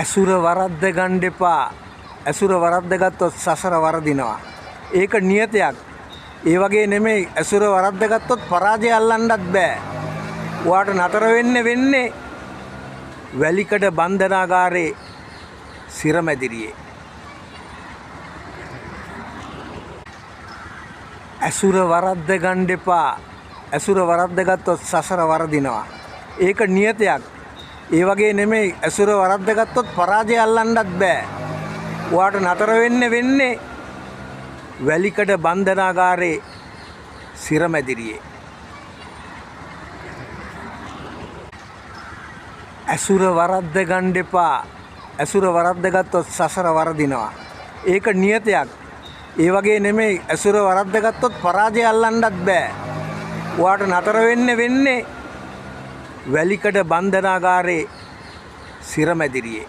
ඇසුර වරද්ද ගන්න එපා. ඇසුර වරද්ද ගත්තොත් සසර වරදිනවා. ඒක නියතයක්. ඒ වගේ නෙමෙයි, ඇසුර වරද්ද ගත්තොත් පරාජය අල්ලන්නත් බෑ. ඔයාට නතර වෙන්න වෙන්නේ වැලිකඩ බන්ධනාගාරේ සිරමැදිරියේ. ඇසුර වරද්ද ගන්න එපා. ඇසුර වරද්ද ගත්තොත් සසර වරදිනවා. ඒක නියතයක්. ඒ වගේ නෙමෙයි, ඇසුර වරද්ද ගත්තොත් පරාජය අල්ලන්නත් බෑ. ඔයාට නතර වෙන්න වෙන්නේ වැලිකඩ බන්ධනාගාරේ සිරමැදිරියේ. ඇසුර වරද්ද ගන්න එපා. ඇසුර වරද්ද ගත්තොත් සසර වරදිනවා. ඒක නියතයක්. ඒ වගේ නෙමෙයි, ඇසුර වරද්ද ගත්තොත් පරාජය අල්ලන්නත් බෑ. ඔයාට නතර වෙන්න වෙන්නේ වැලිකඩ බන්ධනාගාරේ සිරමැදිරියේ.